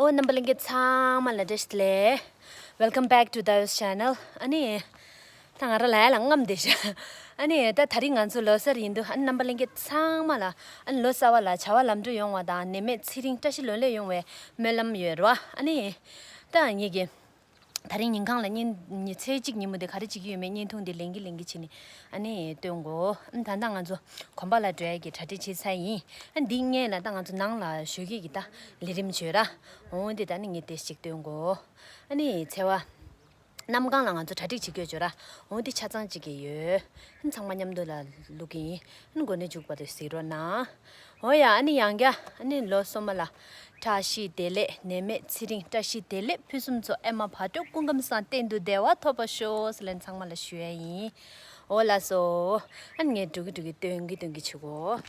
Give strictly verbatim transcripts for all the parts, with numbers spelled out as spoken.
ཨོ་རྣམ་པ་ལྷན་རྒྱས་ཚང་མ་ལ་བཀྲ་ཤིས་བདེ་ལེགས། Welcome back to Dayu's channel. ཨ་ནི། ད་ང་རང་ལ་ཡ་ལ་རྔམ་བསྡད་ཤག་ཨ་ནི་ད་ད་རིང་ང་ཚོ་ལོ་གསར་ཡིན་དུས་ཨ་ནི་རྣམ་པ་ལྷན་རྒྱས་ཚང་མ་ལ་ཨ་ནི་ལོ་གསར་པ་ལ་བྱ་བ་ལམ་འགྲོ་ཡོང་བ་དང་ནད་མེད་ཚེ་རིང་བཀྲ་ཤིས་ལོ་ལེགས་ཡོང་བའི་སྨོན་ལམ་ཡོད་རེད་བ། ཨ་ནི། ད་ངེད་ཀྱི། ད་རིང་ཉིན་གང་ལ་ཉིན་ཉི་ཚེས་གཅིག་ཉིན་མོ་དེ་ག་རེ་བྱེད་ཀྱི་ཡོད་མེད་བརྙན་ཐུང་དེ་ལེན་གི་ལེན་གི་བྱས་ནས་ཨ་ནི་སྟོན་གོ་ཨ་ནི་ད་ལྟ་ང་ཚོ་གོམ་པ་ལ་འགྲོ་ཡ་གི་གྲ་སྒྲིག་བྱེད་ཚར་ཡིན། ཨ་འདི་སྔོན་ལ་ད་ང་ཚོ་ནང་ལ་ཞོགས་ཀས་ཀྱི་ད་ལས་རིམ་བྱོས་ར། འོ་འདི་ད་ནི་ངས་དེ་ཞིག་སྟོན་གོ་ཨ་ནི་ཚེ་བ། གནམ་གང་ལ་ང་ཚོ་གྲ་སྒྲིག་བྱེད་དགོས་བྱོས་ར། འོ་འདི་ཆ་ཚང་གཅིག་གི་ཡོད། ཨ་ནི་ཚང་མ་མཉམ་དུ་ལ་བླུག་གི་ཡིན། ཨ་ནི་འགོ་ནས་མཇུག་བར་དུ་གཟིགས་རོགས་གནང་། འོ་ཡ་ཨ་ནི་ཡང་བསྐྱར་ཨ་ནི་ལོ་སོ་མ་ལ། བཀྲ་ཤིས་བདེ་ལེགས་ནད་མེད་ཚེ་རིང་བཀྲ་ཤིས་བདེ་ལེགས་ཕུན་སུམ་ཚོགས་ཨེ་མ་བག་དྲོ་སྐུ་ཁམས་བཟང་གཏན་དུ་བདེ་བ་ཐོབ་པར་ཤོག་ཟེར་ལན་ཚང་མ་ལ་ཞུ་ཡ་ཡིན། འོ་ལགས་སོ། ཨ་ནི་ངས་འགྲོ་གི་འགྲོ་གི་སྟོན་གི་སྟོན་གི་བྱེད་གོ་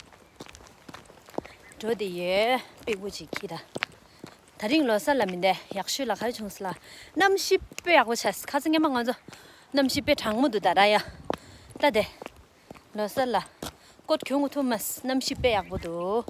འགྲོ་དེ་ཡོད་པིག་པོ་ཅིག་ཁྱི་ད། ད་རིང་ལོ་གསར་ལ་མི་འདས་ཡག་ཤོས་ལ་ག་རེ་བྱུང་སི་ལ། གནམ་གཤིས་དཔེ་ཡག་པོ་ཆགས་སི་ཁ་སང་ཉི་མ་ང་ཚོ་གནམ་གཤིས་དཔེ་གྲང་མོ་འདུག་ད་ར་ཡ། ལྟ་དེ། ལོ་གསར་ལ། སྐོར་གྱོན་གོ་ཐུབ་མ་སི་གནམ་གཤིས་དཔེ་ཡག་པོ་འདུག་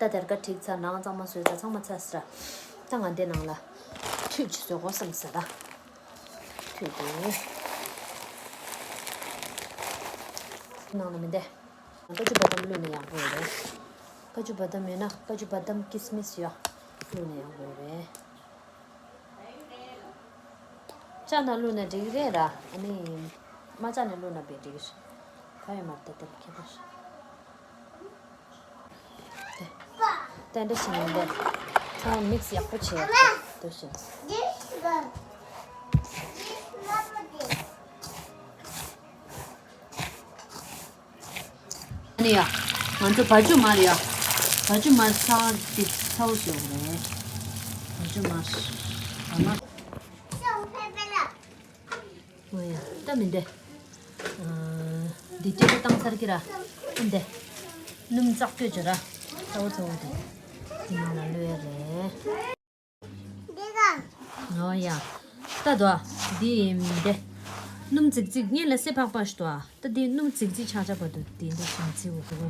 ད་དེར་ཀ་ཁྲིག་ཚར་ནང་གཙང་མ་བཟོས་ཚར་ཚང་མ་ཚར་སི་ར། ད་ང་འདི་ནང་ལ་ཁྲུས་ཅིག་བཟོ་དགོས་བསམ་སི་ར། ཁྲུས་དེ་ནང་ལ་མི་འདེ། ཀ་ཅུ་བ་དམ་བླུགས་ན་ཡག་པོ་ཡོད་རེད། ཀ་ཅུ་བ་དམ་ཡོད་ན་ཀ་ཅུ་བ་དམ་ཀིས་མིས་ཡོད་བླུགས་ན་ཡག་པོ་ཡོད་རེད། ལྕགས་ནང་བླུགས་ན་འགྲིག་རེད་ར། ཨ་ནི། མ་ལྕགས་ནང་བླུགས་ན་བས་འགྲིག་རེད། ག་ཡོད་མ་རེད་ད་དེ་ལ་ཁྱད་པར། དེ་འདྲ་ཞིག་ཡིན་པས། ཚང་མ་མིག་སི་ཡག་པོ་བྱས་ཡག་པོ་འདུག་ཞིང་། ཨ་ནི་ཡ། ང་ཚོ་བ་ཕྱུགས་མར་ཡ། བ་ཕྱུགས་མར་ཚ་བ་འདི་ཚ་བོ་ཞིག་རེད། བ་ཕྱུགས་མར། བ་མར། འོ་ཡ། ད་མི་འདི། འདི་ལྟེ་བ་བཏང་ཚར་གི་ར། ཨ་འདི། སྣུམ་བཙག་བཀོད་བྱོས་ར། ཚ་བོ་ཚ་བོ་འདི། འདི་ནང་ལ་བླུགས་ཡ་རེད། འོ་ཡ། ད་དོ། འདི་ཡིན་འདི། སྣུམ་རྫིག་རྫིག་ངས་ལ་སེ་ཕག་པ་ཞིག་དོ། ད་འདི་སྣུམ་རྫིག་རྫིག་ཆག་ཆག་པ་འདུག་འདི་འདི་ཞིམ་རྫིག་འོ་ཁོ་ཁོ།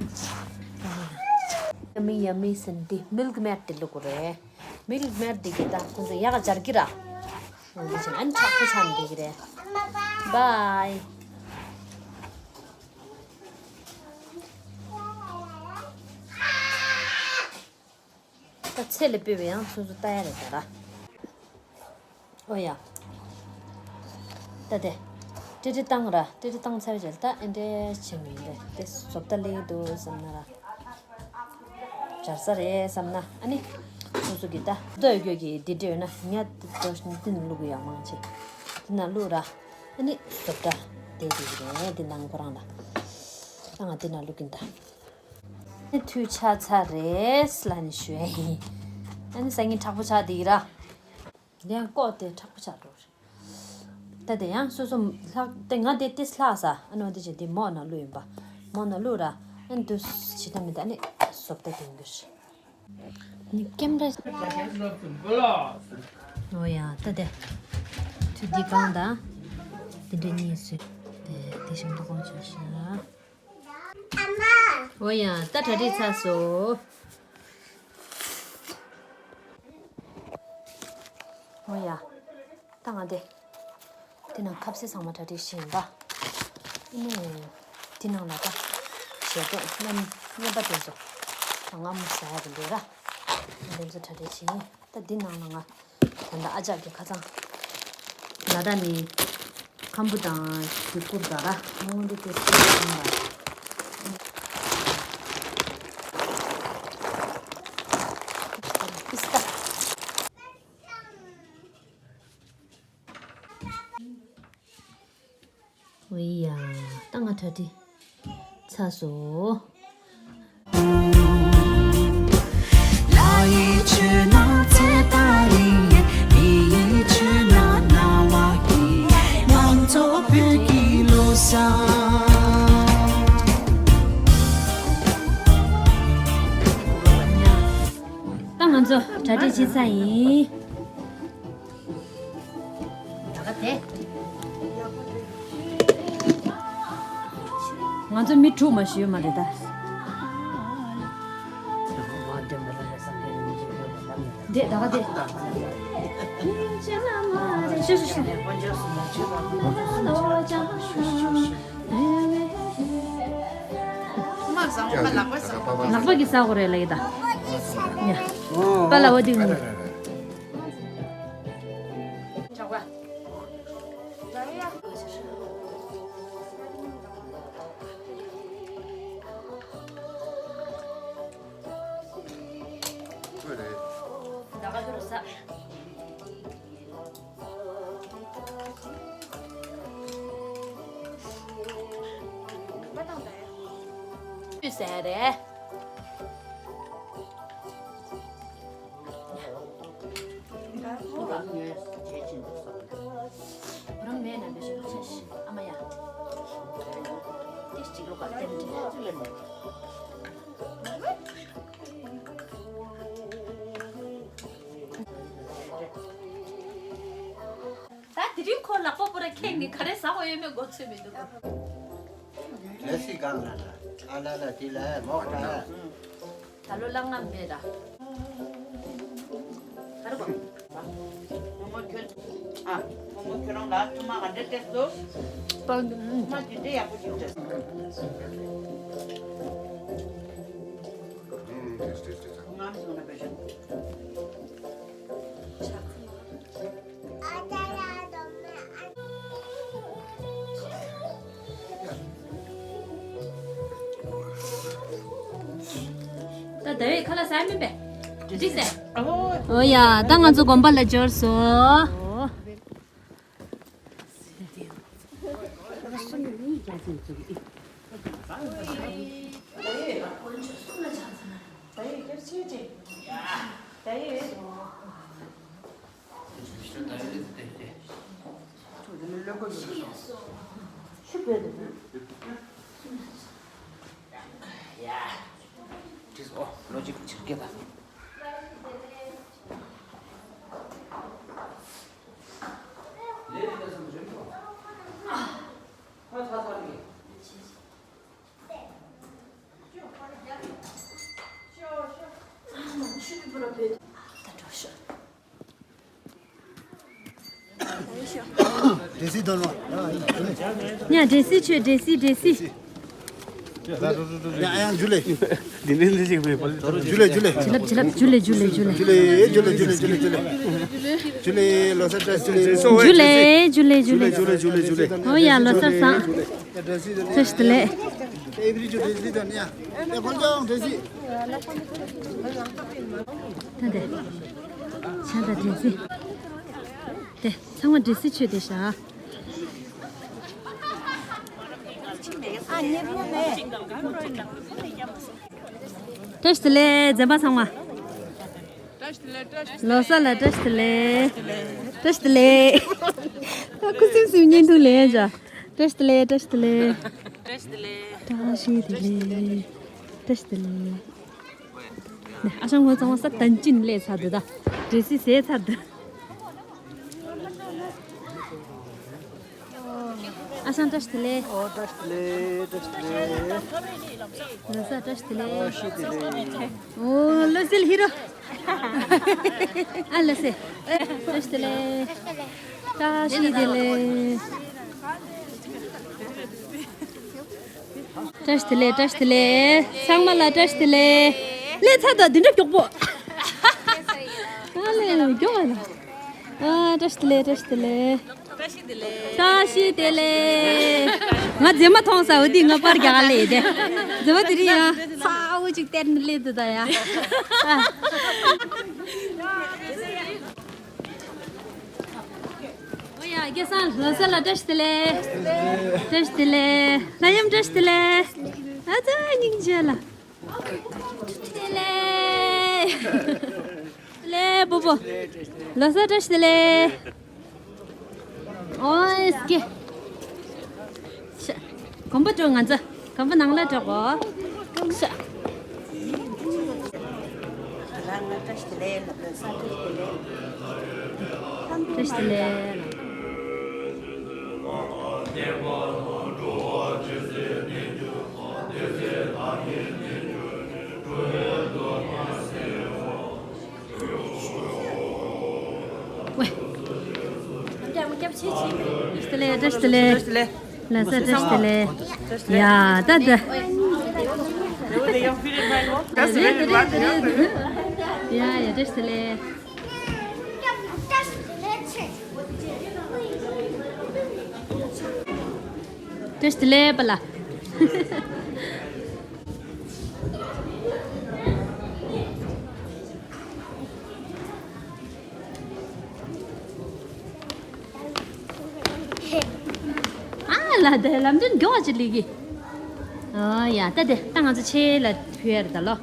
Yummy yummy ཟེར་འདི་མིལཀ་མེཌ་འདི་བླུག་དགོས་རེད། མིལཀ་མེཌ་འདི་གི་ད་ཁོང་ཚོ་ཡག་སྦྱར་གི་ར། འོ་འདི་བྱས་ན་ཨ་ནི་ཆག་པོ་ཆག་ནི་འདི་གི་རེད། བའི། ད་ཚེ་ལ་སྤོས་པའི་ཡང་སོ་སོ་ལྟ་ཡ་རེད་ད་ར། ཨོ་ཡ། ད་དེ། ཏི་ཏི་བཏང་ར་ཏི་ཏི་བཏང་ཚར་རྗེས་ད་ཨེ་འདྲས་བྱེད་མི་འདྲ་དེ་བཟོ་ལྟ་ལེགས་འདུག་བསམ་ན་ར། སྦྱར་ས་རེད་བསམ་ན་ཨ་ནི། སོ་སོ་གི་ད་ལྟོས་ཡོད་གི་འདི་འདྲས་ཡོད་ན་ཉ་ཏི་ཏོ་ཏི་ནི་བླུག་གི་ཡོད་མང་ཆེ། དེ་ན་བླུག་ར་ཨ་ནི་བཟོ་ལྟ་དེ་དེ་གི་རེད་དེ་ནང་ཁོ་རང་ལ། ད་ང་དེ་ན་བླུག་གིན་ད། ཨ་ནི་དུས་ཆ་ཚར་རེད་ལ་ནི་ཞུ་ཡ་ཡིན། ཨ་ནི་སང་ཉིན་དྲག་པོ་ཆགས་དེ་གི་ར། དེ་ཡང་ཀོ་དེ་དྲག་པོ་ཆགས་འགྲོ་རེད། ད་དེ་ཡང་སོ་སོ་ལྷག་དེ་ང་དེ་ཏིས་ལྷག་ས་ཨ་ནོ་དེ་ཅི་དེ་མོ་ན་བླུག་ཡིན་པ། མོ་ན་བླུག་ར་ཨ་ནི་དུ་ཞི་ད་མི་ད་ནི་བཟོ་ལྟ་དེ་འདུ་ཤི། ནི་ཀེམ་ར། ཨོ་ཡ་ད་དེ། དུ་དེ་གང་ད། དེ་འདྲ་གཉིས་སུ། དེ་དེ་བཞིན་དུ་གོང་ཆ་ཤི་ན། ཨོ་ཡ་ད་གྲ་སྒྲིག་ཚར་སོང་། ཨོ་ཡ། ད་ང་དེ། དེ་ནང་ཁབ་སེ་ཚང་མ་གྲ་སྒྲིག་བྱས་ཡིན་པ། ཨ་ནི། དེ་ནང་ལ་ད། ཞལ་ཏོག་མཉམ་མཉམ་པ་དེ་ཚོ། ང་མོ་ཟ་ཡ་དེ་འདུག་ར། འདི་ཚོ་གྲ་སྒྲིག་བྱེད་ཡིན། ད་འདི་ནང་ལ་ང་ད་ལྟ་ཨ་ཅག་གི་ཁ་སང་ལ་དྭགས་ནས་ཁམ་བུ་དང་གི་ཀུར་དགའ་ར་མོ་འདི་དེ་སུ་ཡིན་པ། པིས་ཏ། ཝེ་ཡ། ད་ང་གྲ་སྒྲིག་ཚར་སོང་། ད་ང་ཚོ་གྲ་སྒྲིག་བྱས་ཚར་ཡིན། ད་ག་དེ། ང་ཚོ་མི་དྲུག་མ་ཞུས་མ་རེད་ད། དེ་ད་ག་དེ། ཤོ་ཤོ་ཤོ། ལག་པ་གིས་ཟ་དགོས་རེད་ལབ་ཡོད་ད། ཡ། པ་ལགས་འོ་དེ་ངུ། ཟས་རེད། རང་མེད་ན་འདི་ཞིག་ཆེ་ཤི་ཨ་མ་ཡ། ཏིས་ཅིག་ལོ་ག་ཏན་ཏན། ད་དེ་རིང་ཁོ་ལག་པ་པོ་ར་ཁེངས་ནས་ག་རེ་ཟ་དགོས་ཡོད་མེད་མགོ་ཚོད་མི་འདུག་ལ་སི་གང་ལ་ལ་ཨ་ལ་ལ་དེ་ལ་མོག་ལ། ད་ལོ་ལ་ང་མེད་ད། ག་རེ་གོ། མོ་མོ་ཁྱོད། ཨ། མོ་མོ་ཁྱོད་རང་ལ་ཐུ་མ་ག་འདྲ་སྟེར་སོ། པང་། ཐུ་མ་དེ་འདྲ་ཡག་པོ་ཞིག་སྟེར། ང་མི་སོང་ན་བེད་སྤྱོད། ད་ཟླ་བའི་ཁ་ལག་ཟ་མིན་པས། འགྲིག་ཟེར། ཨོ་ཡ། ད་ང་ཚོ་དགོན་པ་ལ་འབྱོར་སོང་། འདྲེ་སྲིད་དོན་ལོ། ཉ་འདྲེ་སྲིད་ཆོས་འདྲེ་སྲིད་འདྲེ་སྲིད། ཡ་ཡ་འཇུ་ལེ། འདི་འདྲའི་འདི་ཞིག་རེད་པ། འཇུ་ལེ་འཇུ་ལེ། བྱིན་རླབས་བྱིན་རླབས། འཇུ་ལེ་འཇུ་ལེ་འཇུ་ལེ། འཇུ་ལེ་འཇུ་ལེ་འཇུ་ལེ་འཇུ་ལེ། འཇུ་ལེ་ལོ་གསར་བཀྲ་ཤིས་བདེ་ལེགས། འཇུ་ལེ་འཇུ་ལེ་འཇུ་ལེ། འཇུ་ལེ་འཇུ་ལེ་འཇུ་ལེ། ཨོ་ཡ་ལོ་གསར་བཟང་། བཀྲ་ཤིས་བདེ་ལེགས། ཨེ་བི་རི་ཇུ་འདྲེ་སྲིད་དོན་ཡ། ཡ་ཕོལ་ཅོང་འདྲེ་སྲིད། ད་དེ། ཆ་ད་འདྲེ་སྲིད། དེ་ཚང་མ་འདྲེ་སྲིད་ཆོས་དེ་ཤ། བཀྲ་ཤིས་བདེ་ལེགས་འཛེམ་པ་ཚང་མ། ལོ་གསར་ལ་བཀྲ་ཤིས་བདེ་ལེགས། བཀྲ་ཤིས་བདེ་ལེགས། ཁུ་སིམ་སིམ་བརྙན་ཐུང་ལེན་ཅག་བཀྲ་ཤིས་བདེ་ལེགས། བཀྲ་ཤིས་བདེ་ལེགས། བཀྲ་ཤིས་བདེ་ལེགས། བཀྲ་ཤིས་བདེ་ལེགས། བཀྲ་ཤིས་བདེ་ལེགས། ནས་ཨ་ཞང་ངོ་ཚང་མ་ས་དན་ཅིན་ལས་ཚར་འདུག་ད་འདྲེ་སྲིད་ཟས་ཚར་འདུག་ཨ་ཞང་བཀྲ་ཤིས་བདེ་ལེགས། ཨོ་བཀྲ་ཤིས་བདེ་ལེགས། ལོ་གསར་བཀྲ་ཤིས་བདེ་ལེགས། ཨོ་ལོ་སིལ་ཧི་རོ། ཨ་ལོ་སེ། བཀྲ་ཤིས་བདེ་ལེགས། བཀྲ་ཤིས་བདེ་ལེགས། བཀྲ་ཤིས་བདེ་ལེགས། བཀྲ་ཤིས་བདེ་ལེགས། ཚང་མ་ལ་བཀྲ་ཤིས་བདེ་ལེགས། ལས་ཚར་དང་འདི་འདྲ་མགྱོགས་པོ། ཨ་ལས་མགྱོགས་པ་ལ། ཨ་བཀྲ་ཤིས་བདེ་ལེགས། བཀྲ་ཤིས་བདེ་ལེགས། བཀྲ་ཤིས་བདེ་ལེགས། བཀྲ་ཤིས་བདེ་ལེགས། ང་མཛེས་མ་མཐོང་ས་འོ་དེ་ང་པར་རྒྱག་ལས་དེ། མཛེས་མ་དེ་རིང་ཡང་ཚ་བོ་ཅིག་སྟེར་ནས་སླེབས་འདུག་ད་ཡ། ཨ། ཨོ་ཡ། སྐལ་བཟང་ལོ་གསར་ལ་བཀྲ་ཤིས་བདེ་ལེགས། བཀྲ་ཤིས་བདེ་ལེགས། ལྷ་ཡམ་བཀྲ་ཤིས་བདེ་ལེགས། ཨ་ཙི་སྙིང་རྗེ་ལ། བདེ་ལེགས། བདེ་ལེགས་སྤོ་བོ། ལོ་གསར་བཀྲ་ཤིས་བདེ་ལེགས། ཨོ་ཨེ་སྐེ། ཤ། གོམ་པ་འགྲོ་ང་ཚོ། གོམ་པ་ནང་ལ་འགྲོ་གོ། ཤ། བཀྲ་ཤིས་བདེ་ལེགས། བཀྲ་ཤིས་བདེ་ལེགས། ཝེ། བཀྲ་ཤིས་བདེ་ལེགས། བཀྲ་ཤིས་བདེ་ལེགས། ལོ་གསར་བཀྲ་ཤིས་བདེ་ལེགས། ཡ་ད་ད། ཡ་ཡ་བཀྲ་ཤིས་བདེ་ལེགས། བཀྲ་ཤིས་བདེ་ལེགས་པ་ལ། ཨ་ལ་དེ་ལམ་སྟོན་མགྱོགས་ཅིག་ལི་གི། ཨ་ཡ་ད་དེ་ད་ང་ཚོ་ཆེ་ལ་ཕུལ་ཡ་རེད་ད་ལོ།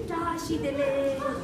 བཀྲ་ཤིས་བདེ་ལེགས།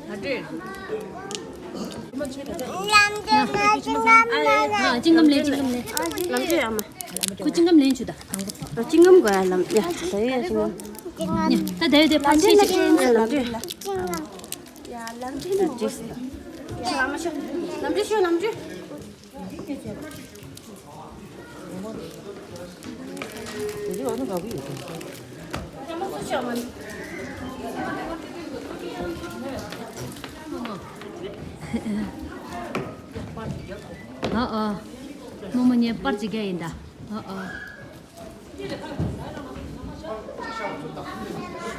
ལམ་འགྲོ་ན་ཅི་ངམ་ལ། ཨ་ཅི་ངམ་ལ། ཅི་ངམ་ལ། ལམ་འགྲོ་ཡ་མ། ཁོ་ཅི་ངམ་ལེན་ཆུ་ད། ཅི་ངམ་གོ་ཡ་ལམ་ཡ་ད་ཡ་ཅི་ངམ། ད་ད་ཡ་དེ་ཕ་ཆེ་ཆེ། ལམ་འགྲོ། ཅི་ངམ། ཡ་ལམ་འགྲོ་ན་ཅི་ངམ། ལམ་འགྲོ་ཤོད་ལམ་འགྲོ། ཨ་ཨ། རྨོ་མོ་ངས་པར་ཅིག་རྒྱག་ཡིན་ད། ཨ་ཨ།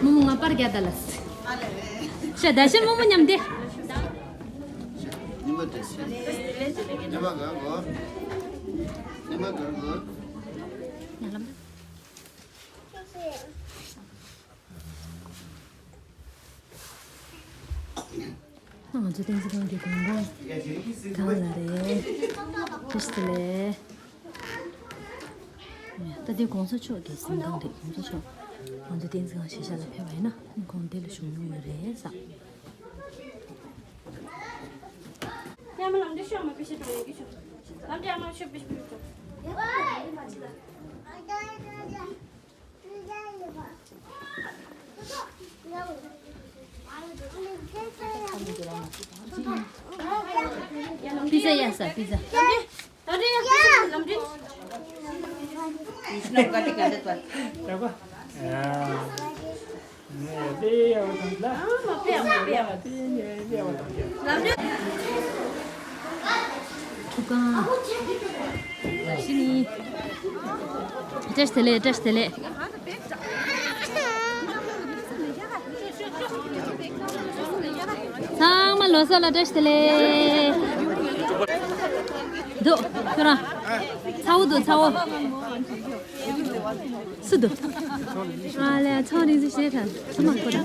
རྨོ་མོ་ང་པར་རྒྱག་ད་ལ། ཤ་ད་ཤ་རྨོ་མོ་མཉམ་དེ། ཉི་མ་དེ་སི། ཉི་མ་ག་གོ། ཉི་མ་ག་གོ། ང་ལམ། ང་ཚོ་བསྟན་འཛིན་ཁང་གི་དགོན་པ་གང་ལ་རེད། བཀྲ་ཤིས་བདེ་ལེགས། ད་ལྟའི་གོང་ས་མཆོག་གི་གཟིམ་ཁང་རེད། གོང་ས་མཆོག་ང་ཚོ་བསྟན་འཛིན་ཁང་གཞིས་ཆགས་ལ་ཕེབས་པ་ཡིན་ན་ཁོང་འདི་ལ་བཞུགས་མྱོང་ཡོད་རེད་ས། པི་ཛ་ཡ་ས་པི་ཛ། ཐུགས་ཀ་བཀྲ་ཤིས་བདེ་ལེགས། བཀྲ་ཤིས་བདེ་ལེགས། ཚང་མ་ལོ་གསར་ལ་བཀྲ་ཤིས་བདེ་ལེགས། འདུག་ཁྱོད་རང་། ཚ་བོ་འདུག་ཚ་བོ། སུ་འདུག་ཨ་ལས་ཚོགས་རིང་ཟིག་བཤད་ཐལ་སུ་མ་ཁོ་ར།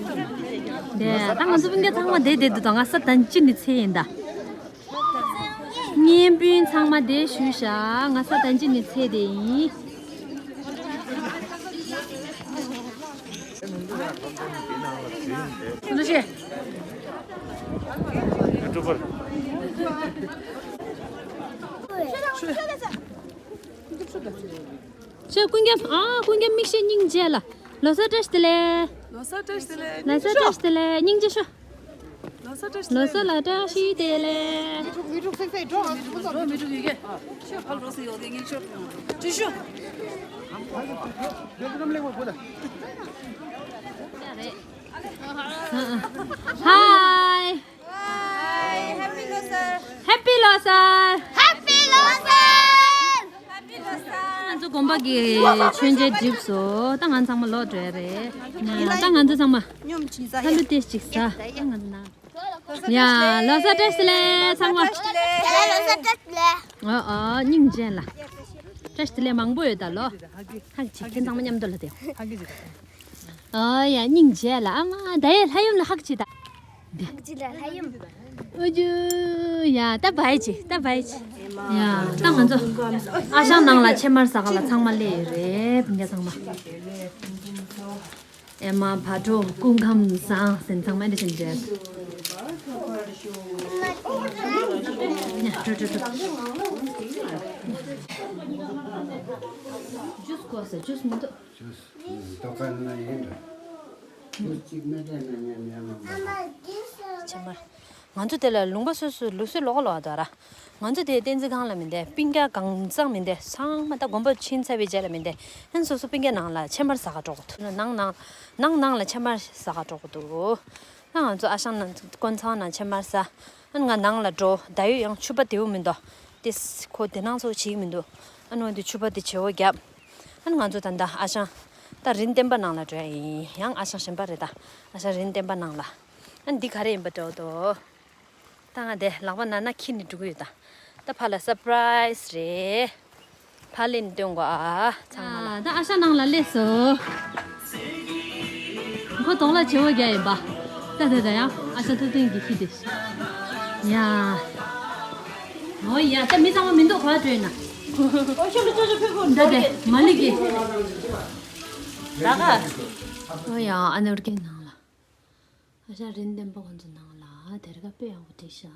དེ་ད་ང་ཚོ་སྤུན་ཀྱག་ཚང་མ་བསྡད་བསྡད་འདུག་ད་ང་ས་དང་ཅི་ནི་ཚེ་ཡིན་ད། གཉེན་སྤུན་ཚང་མ་བསྡད་བཞུགས་ཤག་ང་ས་དང་ཅི་ནི་ཚེ་དེ་ཡིན། ཡུ་ཊུབ་པར། ཁྱོད་ཀུན་མཁྱེན། ཨ། ཀུན་མཁྱེན་མིག་ཤེལ་སྙིང་རྗེ་ལ། ལོ་གསར་བཀྲ་ཤིས་བདེ་ལེགས། ལོ་གསར་བཀྲ་ཤིས་བདེ་ལེགས། ལོ་གསར་བཀྲ་ཤིས་བདེ་ལེགས། སྙིང་རྗེ་ཤོག། ལོ་གསར་བཀྲ་ཤིས་བདེ་ལེགས། ལོ་གསར་ལ་བཀྲ་ཤིས་བདེ་ལེགས། མི་འཁྲུག་མི་འཁྲུག་སེང་སེང་འགྲོ། ང་ཚོ་འགྲོ་མི་འཁྲུག་ཡི་གེ། ཤོག་ཕར་རོགས་སེ་ཡོད་དེ་ངས་ཤོག་བཀྲ་ཤིས་ཤོག། ཧའི། Hi, happy Losar. Happy Losar. Happy Losar. ང་ཚོ་དགོན་པ་གི་མཆོད་མཇལ་འགྲིགས་སོང་། ད་ང་ཚང་མ་ལོག་འགྲོ་ཡ་རེད། ད་ང་ཚོ་ཚང་མ་ཁ་ལག་ཏོག་ཙམ་ཟ། ད་ང་ཚོ་ན། ཡ། ལོ་གསར་བཀྲ་ཤིས་བདེ་ལེགས་ཚང་མ། ལོ་གསར་བཀྲ་ཤིས་བདེ་ལེགས། ཨོ་ཨོ། སྙིང་རྗེ་ལ། བཀྲ་ཤིས་བདེ་ལེགས་མང་པོ་ཡོད་ད་ལོ། ཧ་གི་ཅིག་ཁྱེད་ཚང་མ་མཉམ་དུ་ལ་དེ། ཨོ་ཡ། སྙིང་རྗེ་ལ། ཨ་མ་ད་ཡའི་ལྷ་ཡུམ་ལ་ཧ་གི་ཅིག་ད། ཧ་གི་ཅིག་ད་ལྷ་ཡུམ། ཨོ་ཇུ། ཡ། ད་བའི་ཅི། ད་བའི་ཅི། ཡ། ད་ང་ཚོ་ཨ་ཞང་ནང་ལ་ཕྱེ་མར་ཟ་ག་ལ་ཚང་མ་སླེབས་ཡོད་རེད། བུ་མོ་ཚང་མ། ཨེ་མ་བག་དྲོ་སྐུ་ཁམས་བཟང་ཟེར་ཚང་མ་འདི་བཞིན་འདྲ། ཉ་དྲོ་དྲོ་དྲོ། ཇུས་དགོས་ཟེར། ཇུས་མི་འདུག། ཇུས། ཏོག་ཁ་ན་ཡིན་འདྲ། ཇུས་གཅིག་མེད་དྲན་ན་ཉན་ཉན་མ། ཕྱེ་མར། ང་ཚོ་དེ་ལ་ལུང་པ་སོ་སོའི་ལུགས་སྲོལ་ལོགས་ལོགས་འདུག་ར། ང་ཚོ་དེ་བསྟན་འཛིན་སྒང་ལ་མི་འདུག། སྤུན་ཀྱག་གང་ཚང་མི་འདུག། ཚང་མ་ད་དགོན་པ་ཕྱིན་ཚར་བའི་རྗེས་ལ་མི་འདུག། ཨན་སོ་སོ་སྤུན་ཀྱག་ནང་ལ་ཕྱེ་མར་ཟ་ག་འགྲོ་གི་འདུག། ནང་ནང་ནང་ནང་ལ་ཕྱེ་མར་ཟ་ག་འགྲོ་གི་འདུག། ཨ་ང་ཚོ་ཨ་ཞང་ནང་དཀོན་ཚང་ནང་ཕྱེ་མར་ཟ། ཨན་ང་ནང་ལ་འགྲོ། ད་ཡོད་ཡང་ཕྱུ་པ་དེའུ་མི་འདུག། དེ་ཁོ་དེ་ནང་ཚོ་བྱེད་ཀྱི་མི་འདུག། ཨན་འོན་ཏེ་ཕྱུ་པ་དེ་བྱེད་འོ་རྒྱབ། ཨན་ང་ཚོ་ད་ལྟ་ཨ་ཞང་ད་རིན་བསྟན་པ་ནང་ལ་འགྲོ་ཡ་ཡིན། ཡང་ཨ་ཞང་གཞན་པ་རེད་ད། ཨ་ཞང་རིན་བསྟན་པ་ནང་ལ། ཨ་འདི་ག་རེ་ཡིན་པ་འདྲ་བོ་འདུག། ད་ང་དེ་ལག་པ་ན་ན་འཁྱེར་ནས་འགྲོ་གི་ཡོད་ད། ད་ཕ་ལ་སར་པ་རའི་སི་རེད། ཕ་ལེན་སྟོན་གོ་ཨ་ཚང་མ་ལ། ད་ཨ་ཞང་ནང་ལ་སླེབས་སོང་། ཁོ་དོག་ལ་བྱེད་འོ་རྒྱག་ཡིན་པ། ད་ད་ད་ཡང་ཨ་ཞང་ཐུབ་བསྟན་གྱིས་ཁྱེར་ཏེ། ཡ། འོ་ཡ། ད་མི་ཚང་མ་མི་འདུག་ག་བ་བྲོས་ན། ཨོ་ཤོ་ལོ་ཅོ་ཅོ་ཕེ་ཁོ་ད་ད་མ་ལི་གི། ད་ག་ཨོ་ཡ། ཨ་ནེ་བར་ཀའི་ནང་ལ། ཨ་ཞང་རིན་བསྟན་པ་ཁོང་ཚོ་ནང་ལ་དེར་ག་དཔེ་ཡག་པོ་བྲིས་ཤག།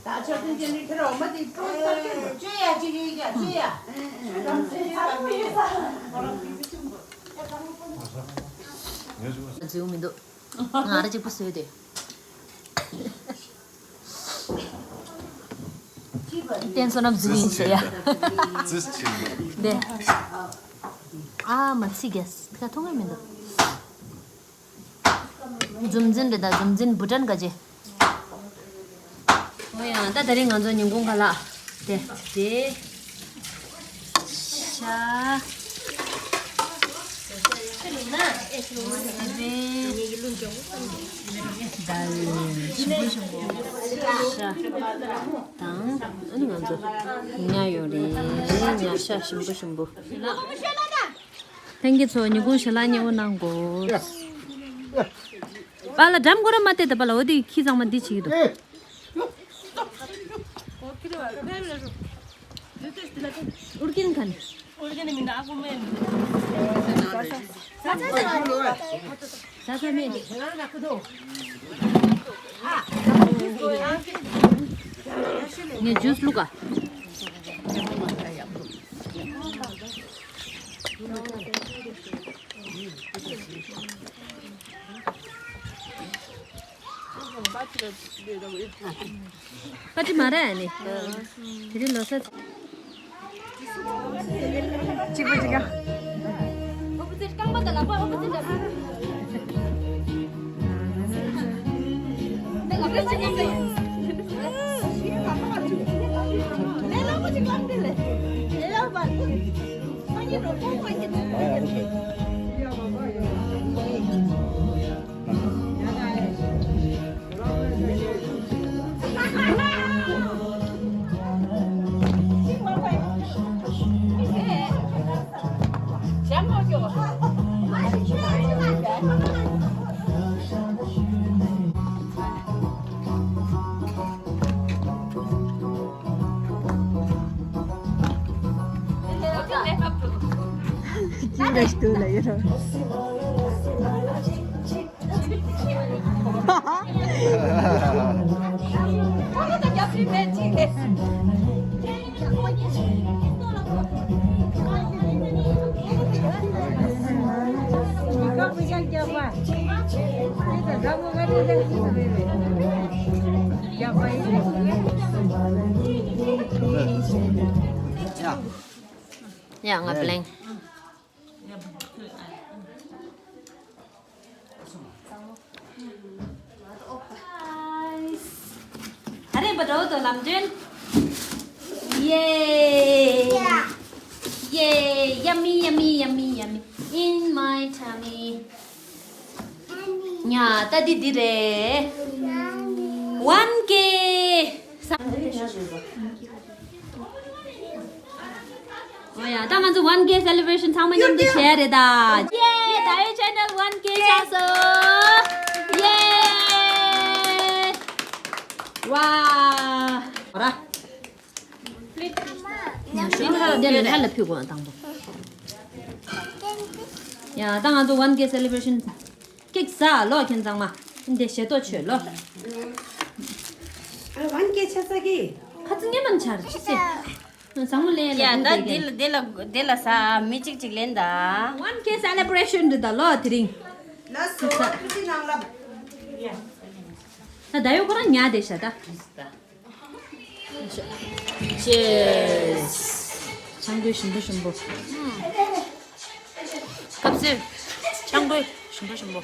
ད་ཆོས་ཐུན་ཅན་ནི་ཁྱེད་རང་འོ་མ་དེ་སྤྲོ་ས་ཁྱེར་རོ། ཅོ་ཡ་ཅིག་ཡིན་ཀྱང་ཅོ་ཡ། འཛུལ་མི་འདུག། ང་ར་གཅིག་པུ་བཟོས་ཏེ། བསྟན་བསོད་ནམས་འཛུལ་ཡིན་ཟེར་ཡ། འདི། ཨ་མ་ཚིག་གས་ད་མཐོང་ངེས་མི་འདུག། འཛུམ་འཛིན་རེད་ད། འཛུམ་འཛིན་བུ་ཊན་ག་ཅེ། ཨོ་ཡ། ད་དེ་རིང་ང་ཚོ་ཉིན་གུང་ཁ་ལག་དེ་དེ་ཤ་རེད། ད་ཞིམ་པོ་ཞིམ་པོ་ཤ་དང་ཨ་ནི་ང་ཚོ་ཉ་ཡོད་རེད། ཉ་ཤ་ཞིམ་པོ་ཞིམ་པོ། ལྷན་རྒྱས་ཚོ་ཉིན་གུང་ཞལ་ལག་མཉེས་པོ་གནང་དགོས། པཱ་ལགས་འགྲམ་སྐོར་མ་བལྟས་ད། པཱ་ལགས་འོ་དེ་ཁྱི་ཚང་མ་འདི་བྱེད་ཀྱི་འདུག། ཨུར་ཀིན་ཁན། ཟ་ས་མེད། ངས་ཇུས་བླུག་ག། པ་ཏི་མ་ར་ཨ་ནི། དེ་རིང་ལོ་གསར། གཅིག་པ་གཅིག་ཀ། ཨོ་པོ་ཛིཊ་རྐང་པ་དང་ལག་པ་ཨོ་པོ་ཛིཊ་ར། ད་ལག་པ་གཅིག་ཀ་ཟེར། ལས་སླ་པོ་གཅིག་ལབ་འདི་ལ། ཅི་འདྲ་ཞིག་འདུག་ལ་ཡོད་ར། ཡ། ང་བླེང་། ད་རེས་པ་འགྲོ་དོ་ལམ་སྟོན། ཡེ། ཡེ། Yummy, yummy, yummy, yummy in my tummy. ཡ། ད་འདི་འདི་རེད། ཝན་ཀེ། ཨོ་ཡ། ད་ང་ཚོ་ཝན་ཀེ་སེ་ལེ་བྷ་རེ་ཤན་ཚང་མ་མཉམ་དུ་བྱས་རེད་ད། ཡེ། ད་ཡོད་ཆེ་ནལ་ཝན་ཀེ་ཆགས་སོང་། ཡེ། ཝ། ཨོ་ར། འདི་ལ་ལྷ་ལ་ཕུལ་དགོས་དང་པོ། ཡ། ད་ང་ཚོ་ཝན་ཀེ་སེ་ལེ་བྷ་རེ་ཤན། ཀེག་ཟ་ལོ་ཁྱེད་ཚང་མ། འདི་ཞེ་ཏོག་མཆོད་ལོ། ཨ། ཝན་ཀེ་ཆ་ས་གི། ཁ་ཚིག་ངན་པ་ཆར་ཅི་སེ། བཟང་མོ་ལེན་ལ། ཡ། ད་འདི་ལ་འདི་ལ་འདི་ལ་ཟ། མི་གཅིག་གཅིག་ལེན་ད། ཝན་ཀེ་སེ་ལེ་བྷ་རེ་ཤན་འདི་ད་ལོ་དེ་རིང་། ལགས་སོ། ཐུགས་རྗེ་གནང་ལབ། ད་ད་ཡོད་ཁོ་རང་ཉལ་བསྡད་ཤག་ད། ཅེས། ཆང་གོས་ཞིམ་པོ་ཞིམ་པོ། ཁ་ཟས། ཆང་གོས་ཞིམ་པོ་ཞིམ་པོ།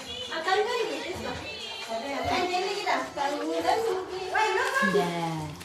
འདི།